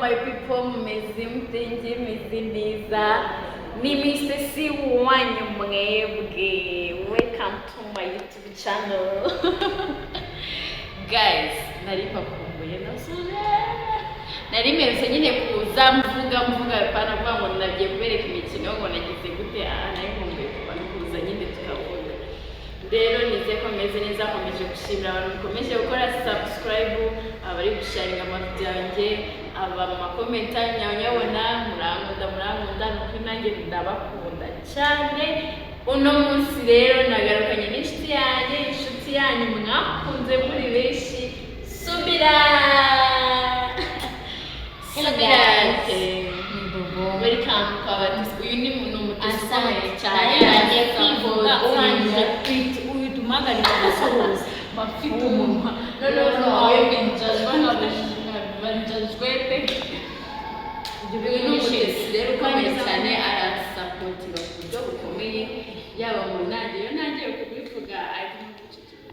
My people, mumeze mute? Njye meze neza, ni Mr. C wanyu mwebwe. Welcome to my YouTube channel, guys. Nari mbakumbuye, ndasuje. Nari mperutse nyine kuza mvuga pana kuvuga ngo nagiye kubereka imikino, ngo nagize gute. Ah, nari nkumbuye kuba kuza nyine tukavuga. Rero nizeye ko meze neza. Nkomeje gushimira abantu mukomeje gukora subscribe, abari gusharinga amavideo yanjye, aba mu makomenti nyabona. Murankunda, murankunda, ni ukuri nanjye ndabakunda cyane. Uno munsi rero nagarukanye n'inshuti yanjye, inshuti yanyu mwakunze muri benshi, Subira. Hello, Subira. guys. Ni Bobo. Welcome kwa Batisi. Uyu ni umutesi ukomeye Asante. cyane. Nari nagiye kwivuga, urangije uhita umpagarika gusuhuza. Bafite umunwa noneho wawe binjajwe banjajwete. Uyu ni umutesi rero ukomeye cyane, arasapotinga ku buryo bukomeye, yaba mu ntangiriro ntangiye kubivuga ariko ntuguceceka.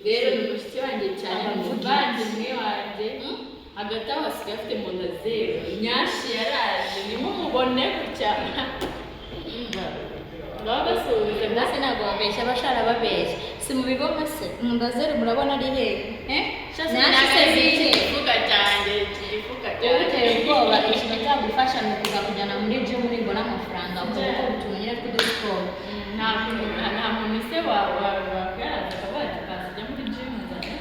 Rero ni mushiki wanjye cyane, ni umuvandimwe wanjye. Hagati aho hasigaye afite monazero nyashi yaraje, nimumubone gutya baba basuhuza. Mbese ntabwo babeshya, abashara babeshya, si mu bigoma se? Mundazere murabona ari hehe? Eh? Nyashi se iki ziri? Gifuka cyanjye, iki gifuka Wowe uteye cyanjye. ubwoba. Ikintu cyagufasha ni ukuzakujyana muri gym nibona amafaranga, ukaba ukora utuntu nyine tw'udusiporo. Nta muntu se wa wa wakwiyaraza akavuga ati: "Pasi, jya muri gym nzajya"?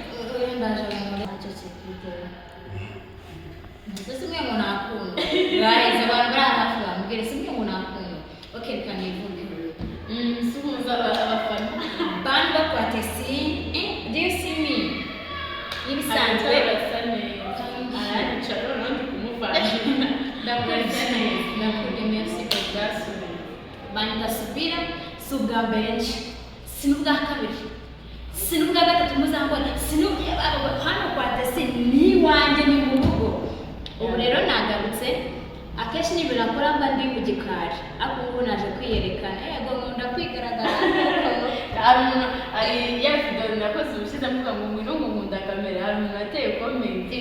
Ndaje muri icyo kibitewe. Ndetse si mwe ngo nakunda, guys, abantu bari hafi bambwire, si mwe ngo nakunda? Okay, reka nivuge. Suhuza abafana. Bando kwa Tesi, eh, do you see me? Nk'ibisanzwe. Arasa neza, aranyica noneho ndi kumuvangira. Ndakurya, ndakurya, merci. Bwasubiye. Banyita Subira. Si ubwa mbere nje, si n'ubwa kabiri, si n'ubwa gatatu muzambona, si hano kwa Tesi ni iwanjye, ni mu rugo. Ubu rero nagarutse. Akenshi n'ibintu nakora mba ndi mu gikari, ariko ubu naje kwiyerekana. Yego, nkunda kwigaragaza kuko Hari umuntu, hari ya video nakoze ubushize mvuga ngo ngwino, ngo nkunda kamera. Hari umuntu wateye comment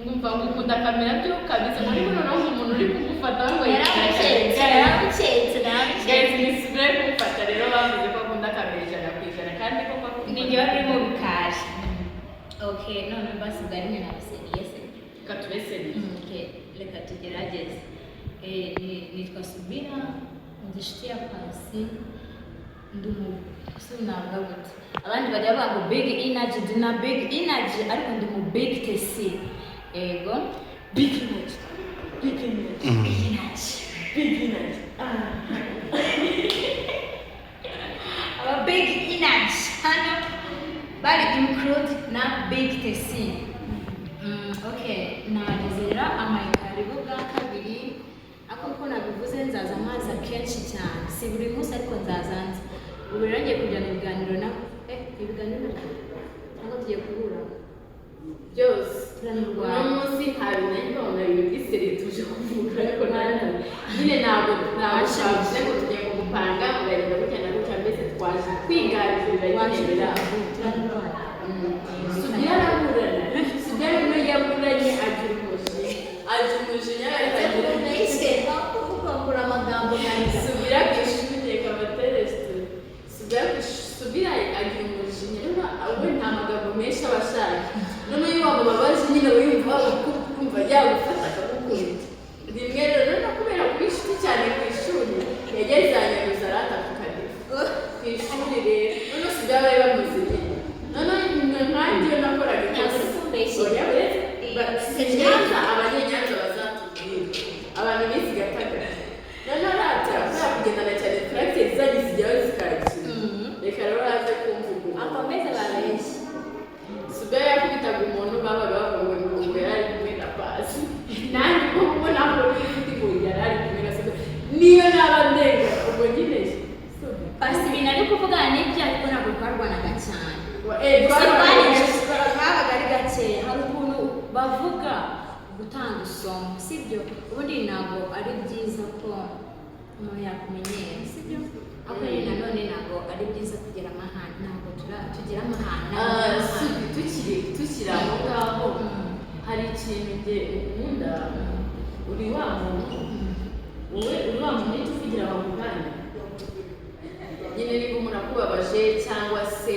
ngumva ngo ukunda kamera byo kabisa, ngo ariko noneho ngo umuntu uri kugufata ngo Yaramuketse, yaramuketse, yaramuketse. Guys, ni Subira ari kumufata. Rero bavuze ko akunda kamera 100%, kandi koko akunda. Ni njye wari uri mu bikari. Okay, none basi bwari mwe nabaseriye se? Reka tubeseriye. Okay, reka tugerageze. Nitwa Subira, ndi inshuti ya Pasi, ndi umu si navuga gute? Abandi bajya bavuga ngo big energy, ndi na big energy, ariko ndi mu big Tesi. Ego. Big energy, big energy. Big energy. Big energy, ah. Aba big energy hano bari include na big Tesi. Okay, nageze rero amaye karibu bwa kabiri, ariko uko nabivuze nzaza nkaza kenshi cyane, si buri munsi ariko nzaza nza. Ubu rero ngiye kujyana ibiganiro na ibiganiro cyangwa tugiye guhura? Byose. Turanarwana. Uno munsi nta bintu mbona ibintu by'iseri tuje kuvuga, ariko nyine ntabwo twavuze ngo tugiye kugupanga mugagenda gutya na gutya. Mbese twaje kwiganirira nyine biri aho. Turanarwana. Subira araburana. Subira rero yaburanye agira umujinya, agira umujinya agira Kuvuga amagambo. Subira ku ishuri, reka batere story. Subira ku ishuri, Subira agira umujinya. Rero we nta magambo menshi aba ashaka. Noneho iyo wamubabaje nyine aba yumva kumva yagufata akagukubita rimwe. Rero noneho kubera kuba inshuti cyane ku ishuri, yageze ahantu arata ku kadefu ku ishuri. Rero noneho Subira bari bamuzi nyine. Noneho nkanjye iyo nakoraga ikosa Ntabwo uri kumbeshya. Oya, uretse si Nyanza, abanyenyanza bazatubwira, abantu bize Gatagara. Noneho rata kubera kugendana cyane, caractère zanyu zijyaho zikakira. Reka rero aze kumvuga. Akomeze babeshye. Subira yakubitaga umuntu, babaga bavuga ngo yari ari kumwe na Pasi. Nanjye ubwo ntabwo ufite ngo yari ari kumwe na Subira, niyo naba ndenga ubwo nyine Subira. Pasi, ibintu ari kuvuga nibyo, ariko ntabwo twarwanaga cyane. Gusa Twabaga ari gakeya. Hari ukuntu bavuga gutanga isomo, sibyo? Ubundi ntabwo ari byiza ko umuntu yakumenyera, sibyo? Ariko nyine nanone ntabwo ari byiza kugira amahane. Ntabwo tugira amahane, ntabwo tugira amahane. Tukiri aho ngaho, hari ikintu Ikintu njye nkunda, uri wa muntu, wowe uri wa muntu uhita uvugira ako kanya nyine niba umuntu akubabaje cyangwa se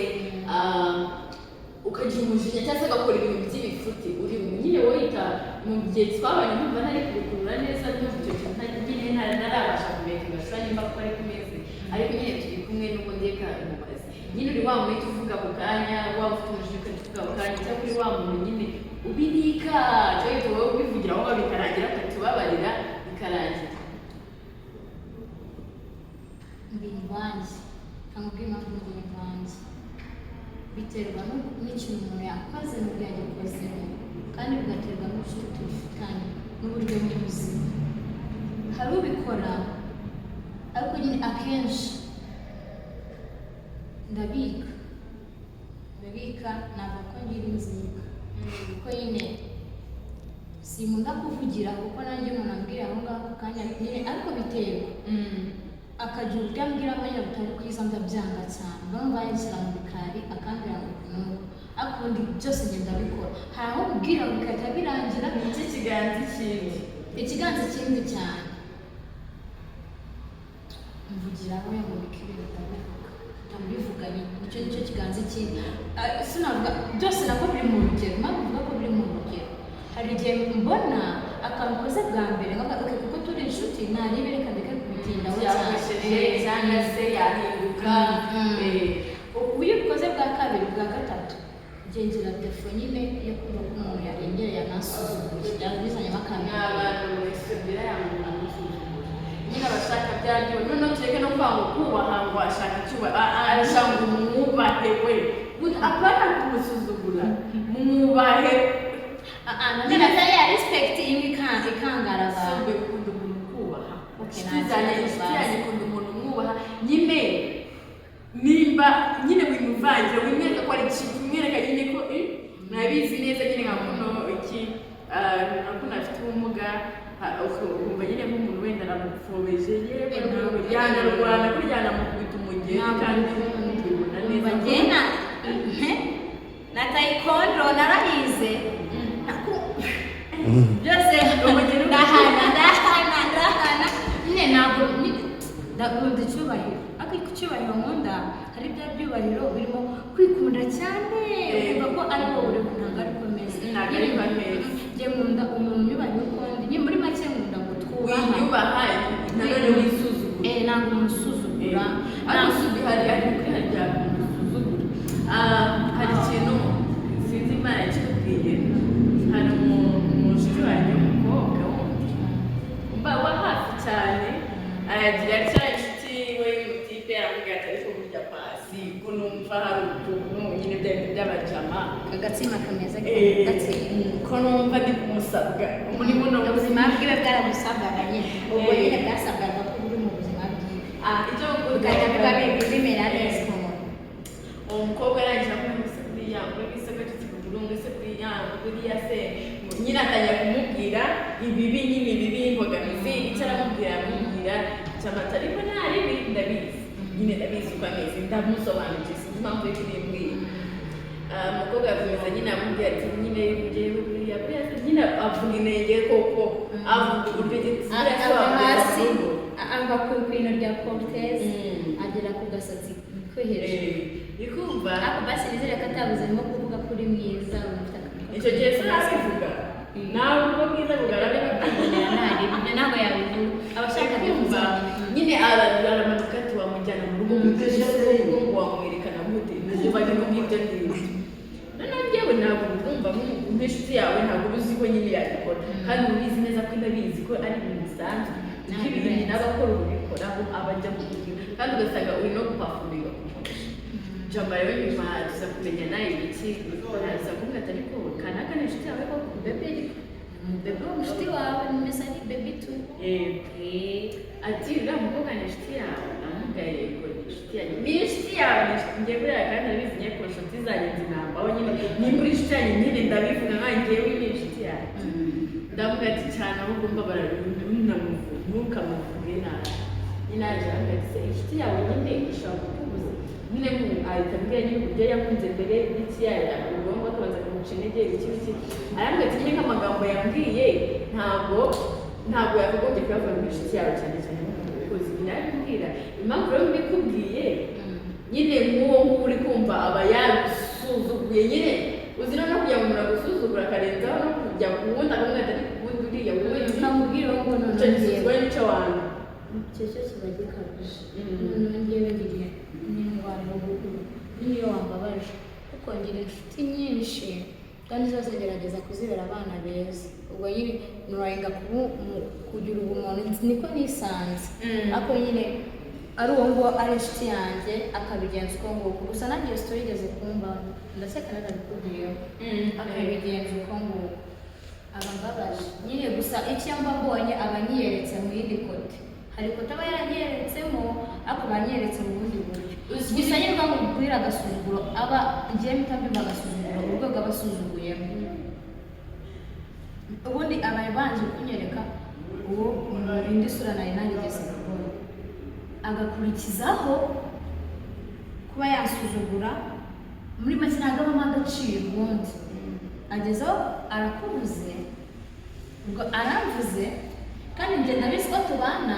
ukagira umujinya cyangwa se agakora ibintu by'ibifuti, uri nyine wowe yita mu gihe twabanye numva ntari kubikurura neza, numva icyo kintu nyine ntarabasha kumenya igashura nimba ko ari kumeze, ariko nyine turi kumwe n'ubundi, reka mubaze. Nyine uri wa muntu uhita uvuga ako kanya, waba ufite umujinya ugahita uvuga ako kanya, cyangwa uri wa muntu nyine ubibika, cyangwa wowe ubivugira aho ngaho bikarangira, ukatubabarira bikarangira? Ndi imvange. Nkubwira impamvu ndi imvange. Biterwa n'ikintu umuntu yakoze n'uburyo yagikozemo, kandi bigaterwa n'ubucuti tubifitanye n'uburyo muzi. Hari ubikora, ariko nyine akenshi ndabika, ndabika. Ntabwo ko ngira inzika, kuko nyine sinkunda kuvugira, kuko nanjye umuntu ambwira aho ngaho ako kanya nyine, ariko biterwa akagira uburyo ambwiramo nyine butari bwiza, ndabyanga cyane. Mba numva yanshyira mu bikari, akambwira ngo nuko, ariko ubundi byose ngenda bikora. Hari aho ubwira bigahita birangira. Ni iki kiganza ikindi? Ikiganza kindi cyane mvugiraho ngo bike ibintu, ndabivuga, ndabivuga nyine, nicyo nicyo kiganza ikindi. Ah, sinavuga byose, nako biri mu rugero. Impamvu mvuga ko biri mu rugero, hari igihe mbona akantu ukoze bwa mbere nkavuga: "Okay, kuko turi inshuti, naribe, reka ndeke kubitindaho cyane." Yakosheje cyangwa se yahinduka. Iyo ubikoze bwa kabiri, bwa gatatu, ngira défaut nyine yo kumva ko umuntu yarengereye, yanasuzuguye, yabizanyemo akantu. Ni abantu wese yanga umuntu umusuzugura nyine, abashaka bya byo. Noneho tureke no kwanga ngo kubaha, ngo ashaka icyubahiro, arashaka ngo umwubahe we. Apana kumusuzugura, mwubahe. None atari ya respect imwe ikangara abantu. Sumbe ukunda umuntu ukubaha. Okay, Inshuti nta zanjye, kibazo, inshuti bazi. yanjye ikunda umuntu umwubaha nyine. Nimba nyine wimuvangira, wimwereka ko ari ikintu, umwereka nyine ko murabizi neza nyine nka kuno iki, nka kuno afite ubumuga, ukumva nyine nk'umuntu wenda aramupfobeje, yewe nawe yanarwana kurya, yanamukubita umugeri kandi tubibona neza. Umva, njye na taekwondo narayize. Byose Umugeri. Ndahana, ndahana, ndahana nyine. Ntabwo ndakunda icyubahiro, ariko icyubahiro nkunda hari bya byubahiro birimo kwikunda cyane, ukumva ko ari wowe uri, ntabwo ariko meze. Ntabwo ariko ameze. Njye nkunda umuntu unyubaha uko ndi nyine. Muri make nkunda ngo twubaha. Wiyubaha nanone wisuzugura. Eh, ntabwo umusuzugura. Ariko si hari kuri hari igihe umusuzugura. Hari ikintu sinzi Imana yakikubwiye. Hari umushuti wanjye w'umukobwa wundi mba wa hafi cyane, aragira atya, inshuti we y'umutipe aramubwira ati: "Ariko burya Pasi ko numva hari ukuntu nyine bya bintu by'abajama, Agatsima kameze gatsinda. Ko numva ndi kumusabwa muri buno Ubuzima bwiwe bwaragusabwaga nyine, ubwo Eh. nyine bwasabwaga ko buri mu buzima bwiwe Ah, icyo bugahita biba bimera neza ukuntu. Uwo mukobwa arangije avuga ngo: "Se buriya ngo se gacitse kuguru, ngo se buriya ngo buriya se", nyine atangira kumubwira ibibi nyine, ibibi, imbogamizi, icyo aramubwira, aramubwira cyamata, ariko nta ribi, ndabizi nyine, ndabizi uko ameze, ndamusobanukiwe, sinzi impamvu yo kubimbwira. Umukobwa yakomeza nyine amubwira ati: "Nyine njyewe buriya buriya se", nyine avuga inenge koko, avuga uburyo buriya se Ava wamugeza hasi mu rugo. Ava ku kwino rya Cortez agera ku gasatsi ko hejuru. Ikumva. Ariko basi nizere ko atabuzemo kuvuga ko uri mwiza, ufite akantu. Icyo gihe se arabivuga nawe ubwo bwiza bugaragara? Ibyo ntabwo yabivuga, abashaka Kumva nyine aramanuka ati: "Wamujyana mu rugo gute se? Ngo wamwerekana gute?" Kumva ibintu nk'ibyo ngibyo. Noneho njyewe ntabwo ubyumva nk'inshuti yawe, ntabwo uba uzi ko nyine yabikora, kandi uba ubizi neza ko ndabizi ko ari ibintu bisanzwe, kuko ibintu n'abakora ubikora aho aba ajya mu buryo, kandi ugasanga uri no guperforminga kumurusha. Jama rero nyuma tuza kumenya nawe ibiki, araza kumbwira ati: "Ariko kanaka ni inshuti yawe koko?" Bébé, ariko bébé wo mushuti wawe nimeze ari bébé tu. Ati: "Uriya mukobwa ni inshuti yawe?" Namubwiye: "Yego, ni inshuti yanjye, ni inshuti yawe, ni inshuti." Njye buriya kandi arabizi nyine ko inshuti zanjye nzinambaho nyine, nimba uri inshuti yanjye nyine ndabivuga nka njyewe ni inshuti yanjye. Ndavuga ati: "Cyane ahubwo mbabara ntukamuvuge nabi." Nyine aje arambwira ati: "Se inshuti yawe nyine ishobora kukubuza nyine?" Ahita ambwira nyine uburyo yakunze mbere n'iki, ubwonko akabanza. Akaguca intege, ibiki biki. Arambwira ati nyine nk'amagambo yambwiye ntabwo yakagombye kuyavuga mu inshuti yawe, cyane cyane nk'umukozi. Narabibwira impamvu rero mbikubwiye nyine, nk'uwo nguwo uri kumva aba yasuzuguye nyine. Uzi noneho kugira ngo umuntu agusuzugura, akarenzaho no kujya ku wundi akamubwira ati ariko ubundi uriya wowe Nkamubwira ngo noneho icyo ngewe gisuzuguro nicyo wanga. Icyo cyo kiba gikabije. Noneho ngewe ngira n'indwara yo guhura n'iyo wambabaje, kuko ngira inshuti nyinshi kandi zose ngerageza kuzibera abana beza. Ubwo nyine nurayenga kugira ubumuntu, niko nisanze. Ariko nyine ari uwo nguwo ari inshuti yanjye akabigenza uko nguko. Gusa nanjye iyo story igeze kumva, ndaseka, narabikubwiyeho. Akabigenza uko nguko aba mbabaje nyine. Gusa icyo mba mbonye, aba anyiyeretse mu yindi côté. Hari côté aba yaranyeretsemo, ariko aba anyeretse mu bundi buryo. Gusa nyine bamubwira agasuzuguro, aba ngiye mpita mbyumva agasuzuguro, urwego aba asuzuguyemo. Ubundi aba yabanje kunyereka uwo mu indi sura nari narigeze kubona, agakurikizaho kuba yasuzugura. Muri make ntabwo abamo agaciro. Ubundi agezeho arakubuze, ubwo aramvuze, kandi njye ndabizi ko tubana,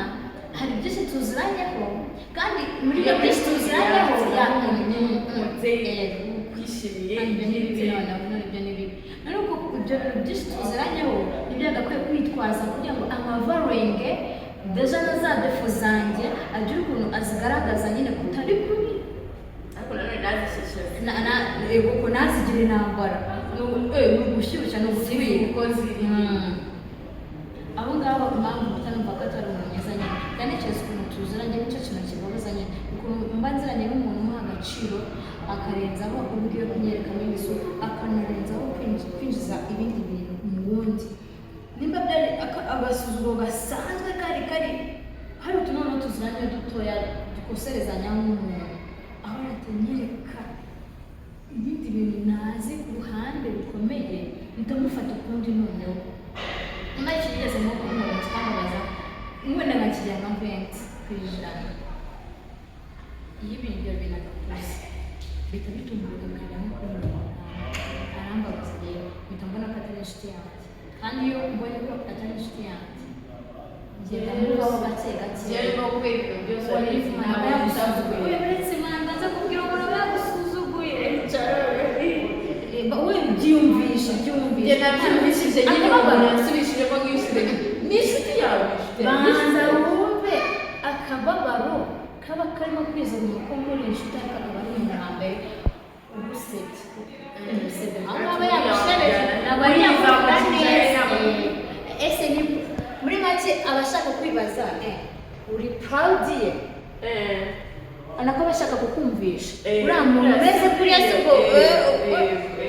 hari byinshi tuziranyeho, kandi muri ibyo byinshi tuziranyeho Ukunze, kwishimiye. Kandi ibyo ni bibi. Noneho none ibyo ni bibi. None ubwo ibyo bintu byinshi tuziranyeho nibyo yagakwiye kwitwaza kugira ngo amavaringe déjà na za défauts zanjye, agire ukuntu azigaragaza nyine kutari kubi. Ariko nanone nazishyeshya. Yego, ko nazigira intambara. Ni ugushyushya, ni ugutwika. Uko ziri. Abo ngabo impamvu mpita numva ko atari umuntu mwiza nyine, ndanekereza ukuntu tuziranye, nicyo kintu kibabaza nyine, ukuntu mba nziranye n'umuntu umuha agaciro, akarenzaho uburyo kumwerekamo ibisura, akanarenzaho kwinjiza ibindi bintu mu wundi. Nimba byari agasuzuguro gasanzwe kari hari utu noneho tuziranye dutoya dukoserezanya nk'umuntu, aho yatanyereka ibindi bintu ntazi ku ruhande rukomeye, ndamufata ukundi. Noneho nyuma y'icyo kigeze nko kumubona kikamubaza, wenda nkakijya nka 20%, iyo ibintu ibyo bintu agakuze bihita bitumbuka bikajya nko kuri 80. Arambabaza rero, mpita mbona ko atari inshuti yanjye. Kandi iyo mbonye ko atari inshuti yanjye, ngenda muvaho gake gake. Byarimo kubera ibintu byose wabizi, Ntabwo ntabwo yagusuzuguye. yagusuzuguye. Uretse manda nza kubwira umuntu aba yagusuzuguye. We byiyumvishe, byiyumvishe. Njye nabyumvishije nyine. Akababaro. Umuntu yansubishijemo nk'inshuro, ni inshuti yawe, ni inshuti yawe. Banza wumve akababaro kaba karimo kwizana ko muri inshuti, ariko akaba ari umuntu wa mbere ugusebya, ugusebya. Aho ngaho yagushebeje, ntabwo ari yavuga neza. Ese ni muri make aba ashaka kwibaza uri proud ye, anako aba ashaka kukumvisha uriya muntu umeze kuriya si ngo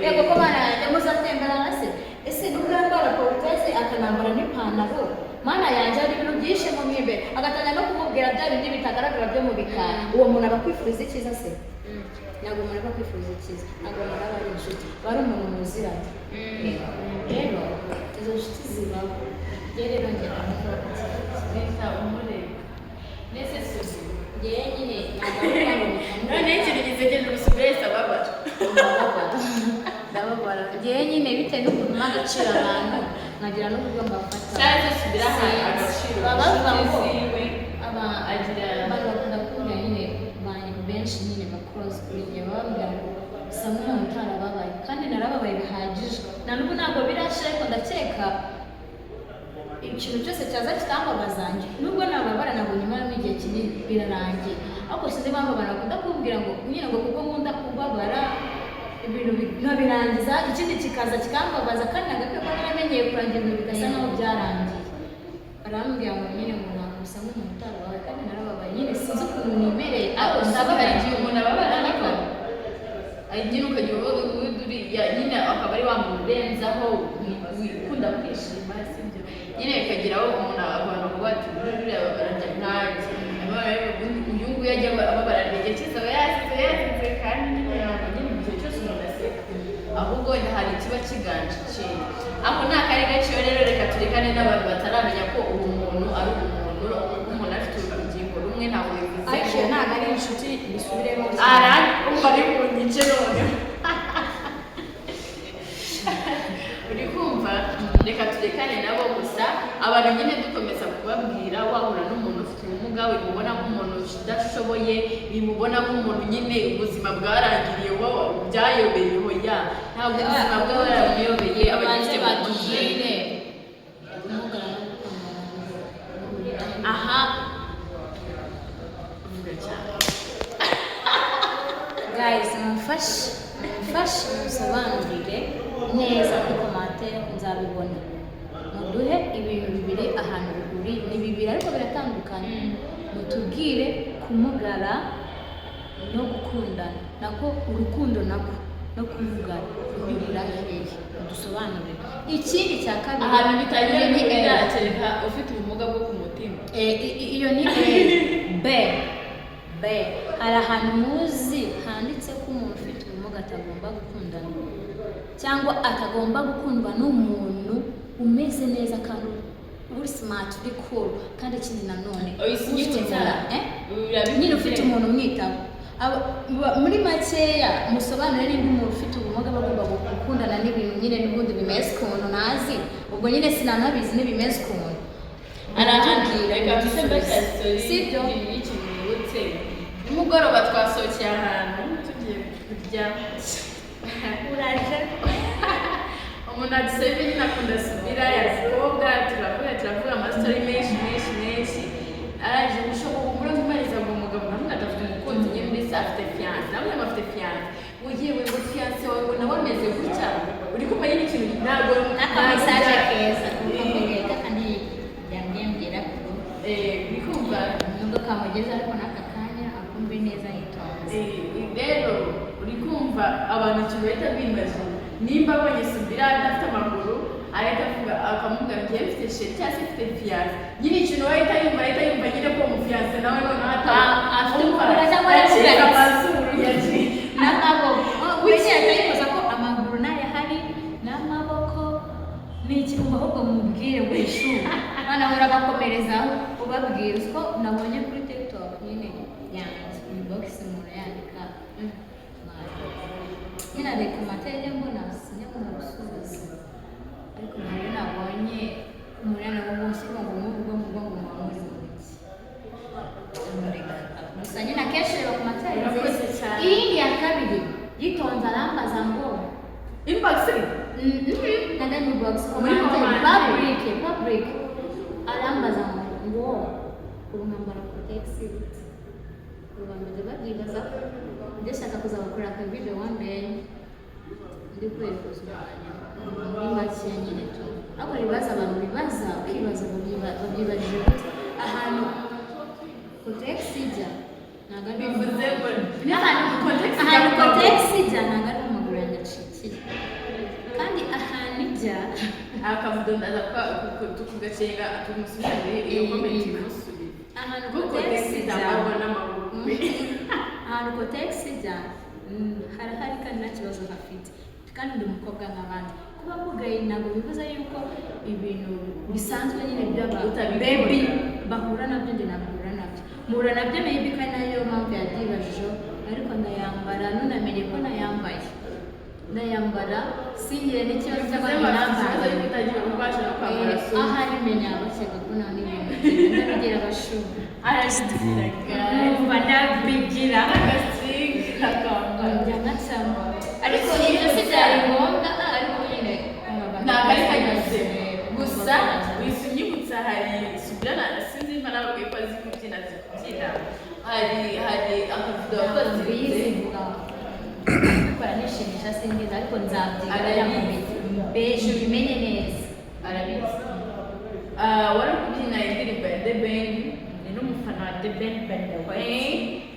yego ko bana yanjye muzatemberana se? Ese nubwo yambara poroteze akanambara n'ipantaro, mana yanjye, hari ibintu byinshi mu imbere, agatangira no kumubwira bya bindi bitagaragara byo mu bikari. Uwo muntu aba akwifuriza icyiza se? Ntabwo umuntu aba akwifuriza icyiza, ntabwo umuntu aba ari inshuti, aba ari umuntu muziranye. Rero izo nshuti zibaho. Njye rero ngera aho ngaho. Reka umureka nese suzi. Njyewe nyine ntabwo ari ukuvuga ngo Noneho ikintu gisekeje, umusubire wese ababara. Ndababara, ndababara. Njyewe nyine bitewe n'ukuntu mpa agaciro abantu, nkagira n'uburyo mbafata. Cyangwa se subira aha agaciro Baba bavuga ngo inshuti ziwe agira. Abantu bakunda kumbwira nyine, bantu benshi nyine ba close kuri njye, baba bambwira ngo usa nk'umuntu utarababaye, kandi narababaye bihagije. Na n'ubu ntabwo birashira, ariko ndakeka ikintu cyose cyaza kikambabaza njye, nubwo nababara ntabwo nyuma n'igihe kinini birarangiye. Ariko sinzi impamvu abantu bakunda kumbwira ngo nyine ngo kuko nkunda kubabara ibintu nkabirangiza, ikindi kikaza kikambabaza, kandi nagakwiye kuba naramenyeye kurangira ibintu bigasa nkaho byarangiye. Barambwira ngo nyine ngo ntabwo usa nk'umuntu utarababaye, kandi narababaye nyine. Sinzi ukuntu nimereye, ariko ndababaye. Hari igihe umuntu ababara, ariko nyine ukajya uvuga ubundi uriya nyine akaba ari wa muntu urenzaho, ukunda kwishima, sibyo? Nyine bikageraho umuntu, abantu bavuga ati uriya ararya nkanjye, uyu nguyu ajya ababara igihe cyose aba yasetse yasetse, kandi nyine ntabwo nyine igihe cyose umuntu aseka, ahubwo wenda hari ikiba kiganje ikindi. Ako ni akari gaciwe. Rero reka turekane n'abantu bataramenya ko ubumuntu ari ubumuntu. Umuntu afite urugingo rumwe ntabwo bivuze Ariko iyo ntabwo ari inshuti, bisubiremo. Arumva ari bunyice noneho. Reka turekane nabo gusa. Abantu nyine dukomeza kubabwira, wahura n'umuntu ufite ubumuga, wimubona nk'umuntu udashoboye, wimubona nk'umuntu nyine ubuzima bwarangiriye, wowe byayobeye. Hoya, ntabwo ubuzima bwe bwaramuyobeye, aba Babanze agifite mu mutwe. batubwire ubumuga no gukundana bihurira he? Aha, vuga cyane. Guys, mumfashe, mumfashe musobanurire neza muri commentaire, nzabibona. Muduhe ibintu bibiri ahantu bihuriye. Ni bibiri ariko biratandukanye. Mutubwire kumugara no gukundana, nako urukundo nako no kumugara bihurira hehe? Mudusobanurire. Ikindi cya kabiri, Ahantu bitangira iyo ni guhurira, A. kereka ufite ubumuga bwo ku mutima. Iyo ni A. B, B, hari ahantu muzi handitse ko umuntu ufite ubumuga atagomba gukundana cyangwa atagomba gukundwa n'umuntu umeze neza kandi uri smart, uri cool, kandi ikindi nanone Oya, ufite unyibutsa. eh? Urabivuze. Nyine ufite umuntu umwitaho. Muri makeya musobanure nimba umuntu ufite ubumuga aba agomba gukundana n'ibintu nyine n'ubundi bimeze ukuntu ntazi. Ubwo nyine sinanabizi n'ibimeze ukuntu. Hari ahandi. Mutubwire, Reka mpise mudusubize. mbasha. Sibyo? Y'ikintu nibutse, nimugoroba twasohokeye ahantu tugiye kurya. Uraje. Umuntu adusabye nyine akunda Subira ya zikobwa, turavuga, turavuga amasitori menshi menshi menshi. Araje gushobora umura kumariza ngo umugabo navuga adafite umukunzi nyine, mbese afite fiancé. Nawe ngo afite fiancé, ngo yewe, ngo fiancé wawe ngo nawe ameze gutya. Uri kumva nyine ikintu ntabwo N'aka message keza ukamubwira kandi yambwiye ko Uri kumva. Nubwo kamugeze ariko n'aka kanya akumve neza yitonze. Rero uri kumva abantu ikintu bahita bimajina, nimba abonye Subira adafite amaguru, arahita avuga, akamubwira ngo ngiye mfite chéri cyangwa se mfite fiancé. Nyine ikintu wahita yumva, ahita yumva nyine ko uwo mufiancé nawe noneho ataba Ah, afite umva, umukobwa cyangwa yacitse yaramugaritse. amazuru, yaciye N'amaboko wese yatayikoza ko amaguru ntayahari n'amaboko ni iki? Umva, ahubwo mubwire wishu noneho urabakomerezaho ubabwira uko nabonye kuri TikTok nyine yanjye inbox, umuntu yandika nyine areka amateka, mbona sinjya mbona gusubiza, ariko hari nabonye umuntu yandika ngo ngo ngo ngo ngo ngo muba muri mu biki. Mureka gusa nyine akenshi reba ku matara. Urakoze cyane. Iyindi ya kabiri yitonze arambaza ngo Inbox. Nada, inbox. Muri commentaire. Commentaire. Public, public. Arambaza ngo ubu nkambara Kotex gute? Ubu bamaze babyibaza. Ndashaka kuzabakorera aka video one day ndi kwereka umwanya muri make nyine tu. Ariko ibibazo abantu bibaza, ukibaza babyibajije gute? Ahantu Kotex ijya ntabwo ari Bivuze ngo ahantu Kotex ijya ahantu ku maguru. Kotex ijya ntabwo ari amaguru yanjye acikiye, kandi ahantu ijya Akavudo ndaza tukugacenga, tumusubize muri iyo comment, imusubize. Ahantu kuko Kotex Kotex ijya itambarwa n'amaguru. Ahantu Kotex ijya harahari kandi nta kibazo hafite, kandi ndi umukobwa nk'abandi. Kuba mugaye ntabwo bivuze yuko ibintu bisanzwe nyine by'aba Utabikora. baby bahura nabyo njye nahura nabyo, mpura nabyo maybe, kandi nayo mpamvu yabyibajijeho. Ariko ndayambara, nunamenye ko nayambaye, ndayambara singire n'ikibazo Bivuze cy'abantu ngo afite ikibazo nambaye. yuko utagira ubasha no kwambara sume. Ahari menya bakeka ko nta n'ibintu ndabigira abashubu. Arabigira. Numva ndabigira. Agastring akambara. Njya nkacamo, ariko ibyo si byari ngombwa, ariko nyine Nta kari kanyuze gusa wihise unyibutsa. Hari Subirana, sinzi niba nababwiye ko azi kubyina, azi kubyina. Hari akavido wakoze. Bizivuga gukora nishimisha, simbizi, ariko nzabyiga. Arabizi. Mbeje ubimenye neza. Arabizi. Ah, wari kubyina indirimbo ya The Ben. Ni n'umufana wa The Ben, by the way,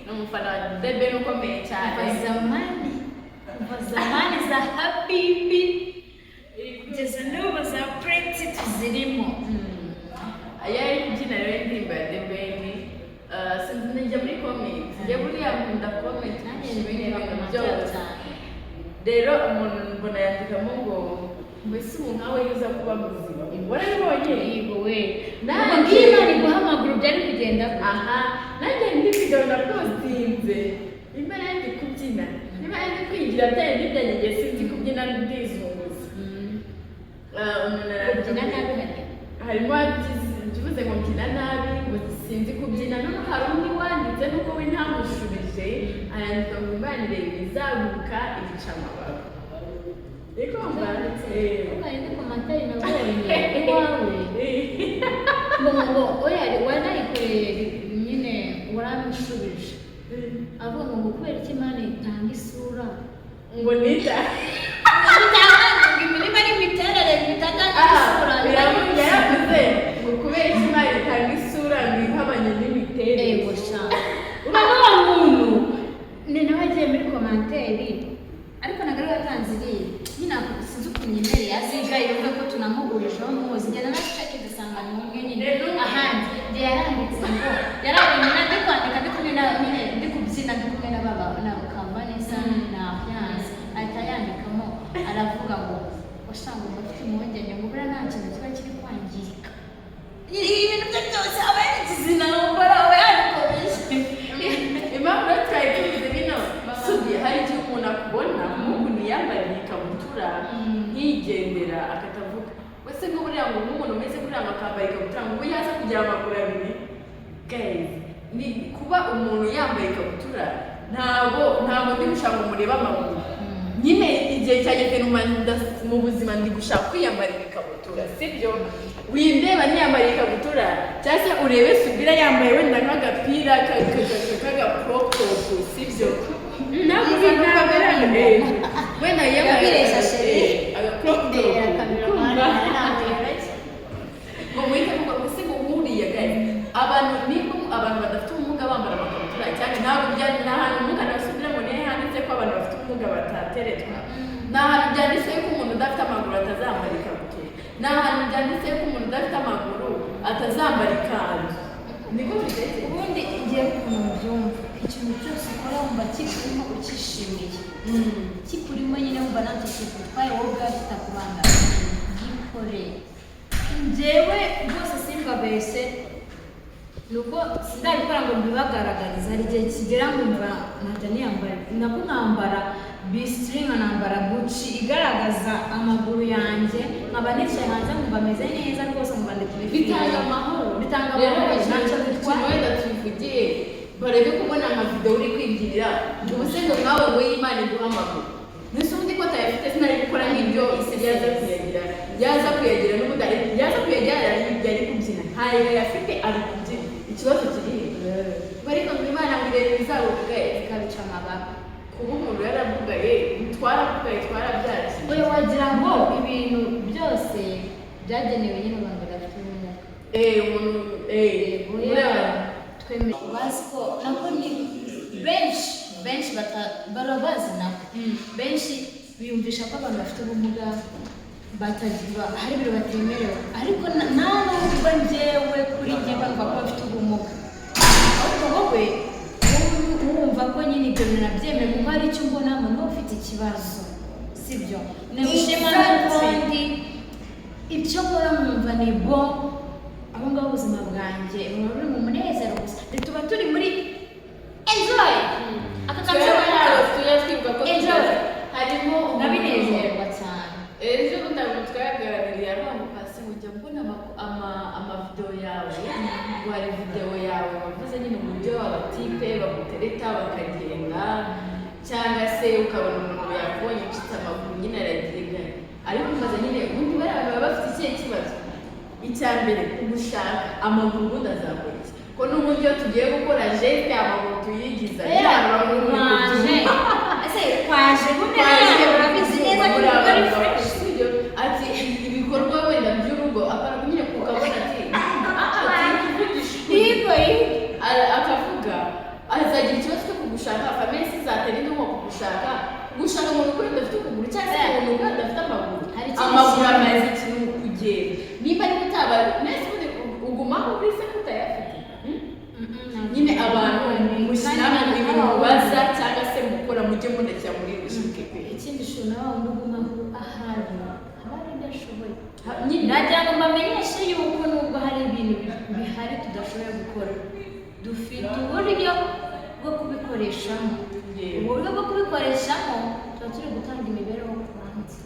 ni umufana wa The Ben ukomeye cyane. Kuva zamani, kuva zamani za Habibi kugeza n'ubu za Prince tuzirimo. Iyo ari kubyina rero indirimbo ya The Ben, sinzi, njya muri comment. Njye buriya nkunda comment Nanjye kurusha ibindi ndeba bintu commentaire byose. cyane. Rero umuntu mbona yandikamo ngo mbese ubu nkawe iyo uza kuba muzima, warabibonye? Yego we. Nanjye- Ubwo ngiyo Imana iguha amaguru byari kugenda gute? Aha nanjye ndi video napostinze, nimba nari ndi kubyina, niba nari ndi kwigira bya bindi byanjye, njye sinzi kubyina, ndizunguza. Ah, umuntu arandika. Harimo uwavuze ngo mbyina nabi, ngo sinzi kubyina. Noneho hari undi wanditse, nubwo we ntamushubije, arandika ngo Imana ireba izaguka ibica amababa. Ariko mba Kuko hari indi commentaire nabonye iwawe, ngo oya, wanayikoreye nyine, waramushubije, avuga ngo kubera iki Imana itanga isura, ngo nita itanga imirima n'imiterere bitatanga isura. Yaravuze ngo kubera iki Imana itanga isura ngo ihabanye n'imiterere. Ego sha, urabona wa muntu ni nawe agiye muri commentaire, ariko ntabwo ari we watanze iriya nyine. Sinzi ukuntu yemereye aziga yumve ko tunamuhurijeho muzi. Ngenda nashake dusanga ni umwe nyine ahandi. Njye yaranditse ngo yarabonye na ndi kwandika, ndi kumwe na nyine, ndi kubyina, ndi kumwe na baba na Kavanesa na Fiance, ahita yandikamo aravuga ngo wasanga umuntu afite impungenge ngo buriya nta kintu kiba kiri kwangirika. Ibintu bye byose aba yarigize intambara, aba yabikomeje. Impamvu rero twari tubizi bino, Sugi, hari igihe umuntu akubona nk'ukuntu yambariye ikabutura nkigendera, akatavuga wese ngo buriya ngo nk'umuntu umeze kuriya ngo akambara ikabutura, ngo ubu yaza kugira amaguru abiri. Guys, ni kuba umuntu yambaye ikabutura, ntabwo ndi gushaka ngo murebe amaguru nyine. Igihe cyageze mu buzima ndi gushaka kwiyambarira ikabutura, sibyo? Windeba niyambariye ikabutura, cyangwa se urebe Subira yambaye wenda nk'agapira k'aga crop top, sibyo? Ntabwo ntabwo ari wenda yambaye Yabireshya, chérie. Aga crop top. Ndebera cameraman. Kumva? Ntabwo yoroshye. Ngo muhite muvuga ngo se ngo nkuriya. Guys, abantu nibwo abantu badafite ubumuga bambara amakabutura cyane, ntabwo bya ni ahantu ubumuga nasubira ngo nihe handitse ko abantu bafite ubumuga batateretwa? Ni ahantu byanditse ko umuntu udafite amaguru atazambara ikabutura? Ni ahantu byanditse ko umuntu udafite amaguru atazambara ikanzu? Niko bitekereza. Ubundi igihe ukuntu mubyumva, ikintu cyose ukora wumva kikurimo, ukishimiye, kikurimo nyine, wumva ntacyo kigutwaye, wowe ubwawe kitakubangamiye, gikore. Njyewe rwose simbabeshye, ni uko sindabikora ngo mbibagaragarize. Hari igihe kigera nkumva nkajya niyambara, nako nkambara bisitiri, nkanambara Gucci igaragaza amaguru yanjye, nkaba nicaye hanze nkumva ameze neza rwose, nkumva ndi kubifeel. Bitanga amahoro. Bitanga Rero amahoro, ikintu ntacyo ikintu bitwaye. Wenda tubivugiye barebe kubona amavideo uri kwibwirira ubu se ngo nkawe ngo y'Imana iguha amaguru, mbese ubundi ko atayafite sinari gukora nk'ibyo yaza kuyagira, yaza kuyagira n'ubundi yaza kuyagira yari kubyina, ntayo yafite ari kubyina. Ikibazo kiri he? Ariko ngo Imana ngo irebe ibizabugaye ikabica amababa. Kuba umuntu yaravugaye, twaravugaye, twarabyakiriye. Oya, wagira ngo ibintu byose byagenewe nyine abantu badafite ubumuga. Umuntu Yego, ureba. Twemeye bazi ko nako ni benshi benshi barabazi nako benshi biyumvisha ko abantu bafite ubumuga batagira, hari ibintu batemerewe, ariko nta nubwo njyewe kuri njye bumva ko bafite ubumuga, ahubwo wowe wumva ko nyine ibyo bintu nabyemewe kuko hari icyo umbonamo niba ufite ikibazo, sibyo? Nabishima n'ubundi ibyo nkora nkumva ni bo aho ngaho ubuzima bwanjye buba buri mu munezero gusa, tuba turi muri enjoy aka kantu. Twebwe ntabwo tujya twibuka ko Enjoy. Harimo umuntu- Ndabinezerwa cyane. Ejo bundi ntabwo twaganiriye, aravuga ngo pasi ujya mbona amavideo yawe, ngo hari video yawe wavuze nyine uburyo abatipe bagutereta bakagenda, cyangwa se ukabona umuntu yakubonye ucitse amaguru nyine aragiye. Ariko mbaza nyine, ubundi bariya bantu baba bafite ikihe kibazo? Icya mbere, kugushaka amaguru, ubundi azakora iki, ko n'ubundi iyo tugiye gukora geste amaguru tuyigiza? Kwaje ese, kwaje ubundi Kwaje, urabizi neza ko muri ari abantu fresh. Sibyo? Ati ibikorwa wenda by'urugo akora nyine, ukabona ati ah, turi kuvugisha ukuri. Yego, yego. Akavuga azagira ikibazo cyo kugushaka, famille izatera indi nko kugushaka umuntu ukuri udafite ukuguru cyangwa se umuntu ukuri udafite amaguru. Hari ikindi Amaguru kintu. amaze ikintu mu kugenda, niba ariko utaba nese ubundi ugumaho uri se ko utayafite? Hmm? Nyine abantu mushyiramo ibintu mubaza cyangwa se mukora, mujye munashyira muri logique pe. Ikindi shuri, nawe wundi ugumaho ahari haba hari ibyo ashoboye. Nyine Nagira ngo mbamenyeshe yuko nubwo hari ibintu bihari tudashoboye gukora, dufite uburyo bwo kubikoreshamo. Yego. Ubu buryo bwo kubikoreshamo tuba turi gutanga imibereho ku bandi.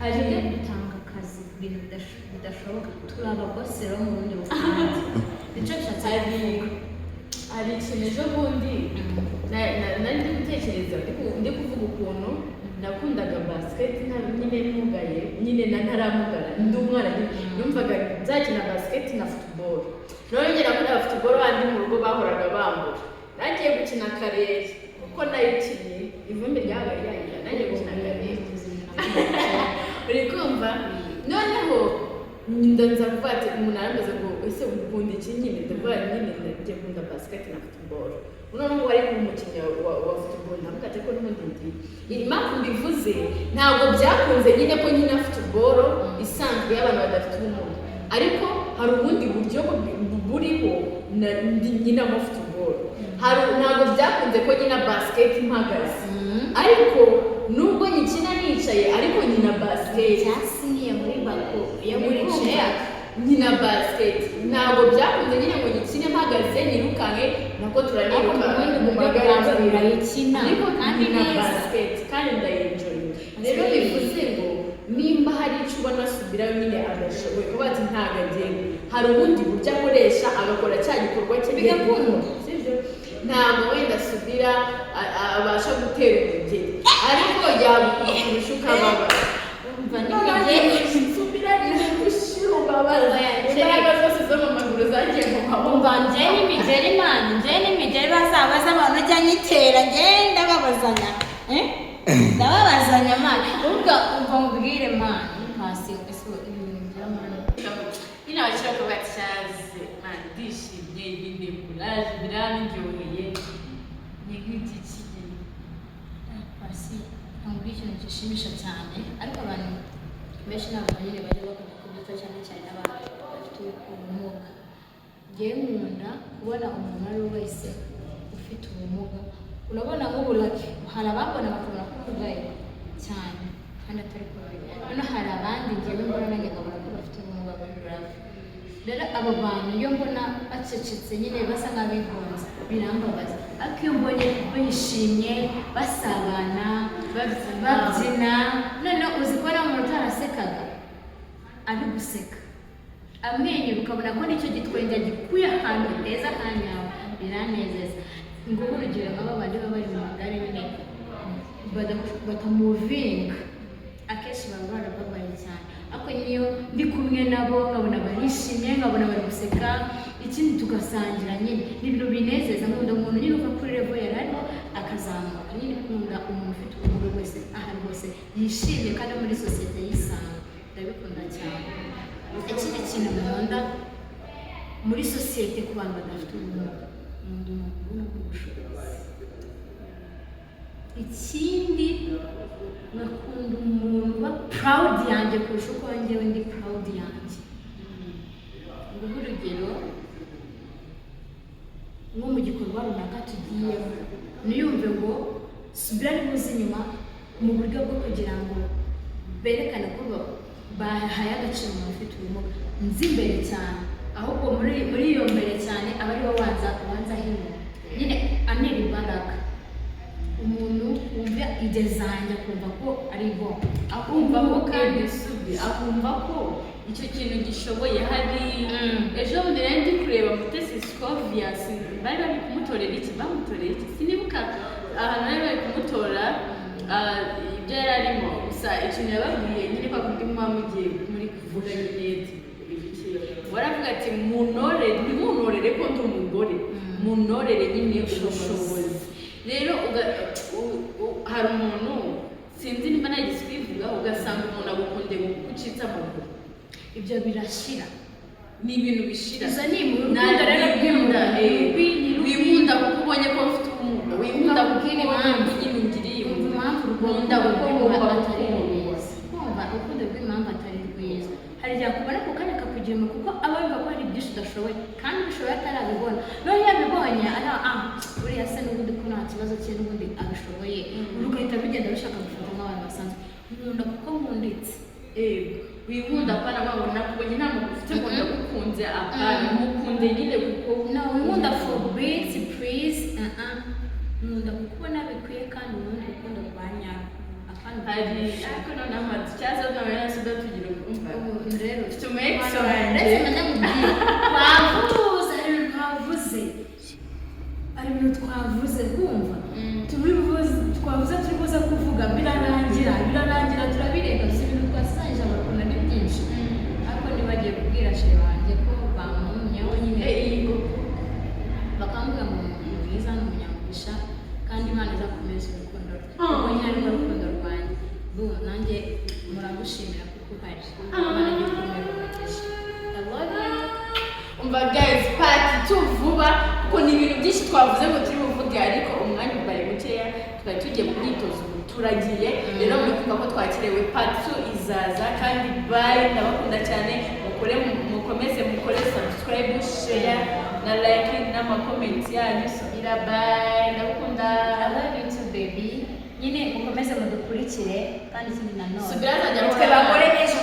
Hari Twebwe dutanga akazi. ibintu bidashoboka. Turi ababoss rero mu bundi buzima, nicyo nshatse Hari kuvuga. Hari ikintu ejo bundi nari ndi gutekereza, ndi kuvuga ukuntu nakundaga basket nta nyine mugaye nyine na ntaramugara, ndi umwana nyine numvaga nzakina basket na football. Noneho ngera kuri football, bandi mu rugo bahoraga bambura. Nagiye gukina karere kuko nayikinnye, ivumbi ryabaye ryagira. Nagiye gukina karere, uri kumva? Noneho ndanza kuvuga ati umuntu arambaza ngo: "Ese ukunda iki?" Nyine ndavuga nyine ndagiye nkunda basket na football. Noneho wari umukinnyi wa football, ndavuga ati ko n'ubundi ndi impamvu mbivuze, ntabwo byakunze nyine ko nkina football isanzwe y'abantu badafite ubumuga, ariko hari ubundi buryo buriho nkinamo football. Hari ntabwo byakunze ko nkina basket mpagaze, ariko nubwo nyikina nicaye, ariko nkina basket. Cyasiniye muri bako yo muri Uri kumva? Nkina basket, ntabwo byakunze nyine ngo nyikine mpagaze nirukanke, nako Ariko turaniruka mu bundi mu buryo magare. Bwawe urayikina Ariko kandi nkina neza. basket kandi ndayenjoyinga. Rero bivuze ngo nimba hari icyo ubona asubirayo nyine adashoboye, kuba ati ntabwo agenda, hari ubundi buryo akoresha agakora cya gikorwa cye. Bigakunda. Sibyo? Ntabwo wenda asubira abasha gutera umugeri, ariko yagukubita kurusha ukababara. Umva n'imigeri. Subira gushira ubabara. Oya, Imbaraga zose zo mu maguru zagiye mu maboko. Umva, njye n'imigeri, man, njye n'imigeri bazabaza abantu ujya nyitera, njye ndababazanya. Eh? Ndababazanya, man. Ubwo umva mubwire, man, pasi ese ibintu bya man. Nyine abakira ko batyaze, man, ndishimye nyine, kuraje, birandyoheye, ni nk'igiki nyine. Pasi ntabwo ikintu gishimisha cyane, ariko abantu benshi ntabwo nyine bajya bakunda kubyita, cyane cyane n'abantu bafite ubumuga. Njyewe nkunda kubona umuntu uwo ari we wese ufite ubumuga. Urabona nk'ubu, like, hari abambona bakabona ko umugaye cyane kandi atari ko biri. Noneho hari abandi njyewe mbona nanjye nkabona ko bafite ubumuga buri grave. Rero abo bantu iyo mbona bacecetse nyine basa nk'abigunze, birambabaza, ariko iyo mbonye bishimye, basabana, babyina, noneho uzi kubona umuntu utarasekaga ari guseka, amwenyura, ukabona ko nicyo gitwenge gikuye ahantu heza hanyawe, biranezeza. Ngubu urugero nk'aba bandi baba bari mu magare nyine batamuvinga, akenshi baba barababaye cyane, ariko niyo ndi kumwe nabo nkabona barishimye, nkabona bari guseka, ikindi tugasangira nyine, ni ibintu binezeza. Nkunda umuntu nyine uva kuri level yari arimo akazamuka nyine. Nkunda umuntu ufite ubumuga wese aho ari hose yishimye kandi muri sosiyete yisanga, ndabikunda cyane. Ikindi kintu nkunda muri sosiyete ku bantu badafite ubumuga, nkunda umuntu ubona ubushobozi. Ikindi nkakunda umuntu uba proud yanjye kurusha uko njyewe ndi proud yanjye. Nguhe urugero, nko mu gikorwa runaka tugiyemo, ntiyumve ngo subira ari buze inyuma mu buryo bwo kugira ngo berekane ko bahaye agaciro umuntu ufite ubumuga, nzi imbere cyane, ahubwo muri iyo mbere cyane aba ariwe wanza inyuma nyine, anera imbaraga. Umuntu wumva ide zanjye akumva ko ari bo. Akumva ko kandi subi akumva ko icyo kintu gishoboye. Hari ejo bundi nari ndi kureba Mutesi Scovia, bari bari kumutorera iki, bamutorera iki, sinibuka ahantu bari bari kumutora, ibyo yari arimo. Gusa ikintu yababwiye nyine, kwa kundi muba mugiye muri kuvuga nyine ibiki, waravuga ati: "Munore, ntimuntorere ko ndi umugore, muntorere nyine ubushobozi." Rero hari umuntu, sinzi niba nagize kwivuga, ugasanga umuntu agukunde kuko ucitse amaguru. Ibyo birashira. Ni ibintu bishira. Izo ni urukundo Nta rero winkunda, rw'impuhwe, ni rubi. Winkunda kuko ubonye ko mfite ubumuga, winkunda kuko Nkubwire ubonye impamvu. ko nyine ungiriye Umva impamvu urwo nkunda rukundo kuko rw'impuhwe wumva atari ukundwa. rwiza. Kumva urukundo rw'impamvu atari rwiza, hari igihe akubona ako kanya akakugira impuhwe kuko aba yumva ko hari byinshi udashoboye kandi ubishoboye atarabibona. Noneho iyo abibonye ari ah, buriya se n'ubundi ko nta kibazo cye, n'ubundi abishoboye, rugahita rugenda rushaka gufata nk'abantu basanzwe. Nkunda kuko nkunditse. Ego, winkunda apana ngo nakubonye nta muntu ufite ngo ndagukunze, apana, mukunde nyine kuko No, winkunda for beats, please. Nkunda kuko ubona bikwiye kandi ubundi urukundo rwa nyarwo, apana Hari ariko noneho amatu cyaza nawe nasuda tugira umva. Ubu Mfite umu ex wanjye. Uretse menya mubwire, twavuze, hari ibintu twavuze, hari ibintu twavuze, kumva twavuze, turi buze kuvuga, birarangira, birarangira, turabirenga. Gusa ibintu twasangije abakunda ni byinshi, ariko nibagiye kubwira chéri wanjye ko bamumyeho nyine, bakambwira ngo ni umuntu mwiza, ni umunyamugisha, kandi Imana izakomeza urukundo rwe, kuko nyine arirwo rukundo rwanjye. Bu nanjye muragushimira kuko uhari. Imana ijye ikumera umugisha. I love you. Umva guys, part 2 vuba, kuko ni ibintu byinshi twavuze ngo turi buvuge, ariko umwanya ubaye mukeya. Twari tugiye mu myitozo, ubu turagiye. Rero muri kumva ko twakirewe, part 2 izaza. Kandi bye, ndabakunda cyane. Mukore, mukomeze mukore subscribe, share na like n'ama comment yanyu. Subira, bye, ndabakunda. I love you too, baby. Nyine mukomeze mudukurikire, kandi ikindi nanone, Subira azajya twe ahora. bagore b'ejo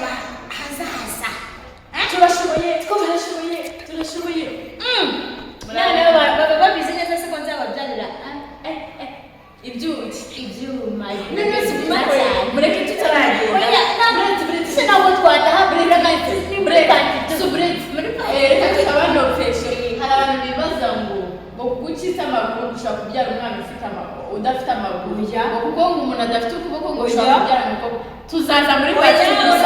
hazaza. Turashoboye, turashoboye, turashoboye. Noneho baba babizi neza se ko nzababyarira ibyuki? Ibyuma. None se mureke tutaragenda. Oya, ntabwo Muretse. se ntabwo twataha muri Muretse, suburetse muri, reka tutabanopeshe. Hari abantu bibaza ngo kuki ufite amaguru ushobora kubyara umwana ufite amaguru, udafite amaguru, Oya. ngo kuko ngo umuntu adafite ukuboko ngo ushobora Oya. kubyara umukobwa. Tuzaza muri Oya, part. oya.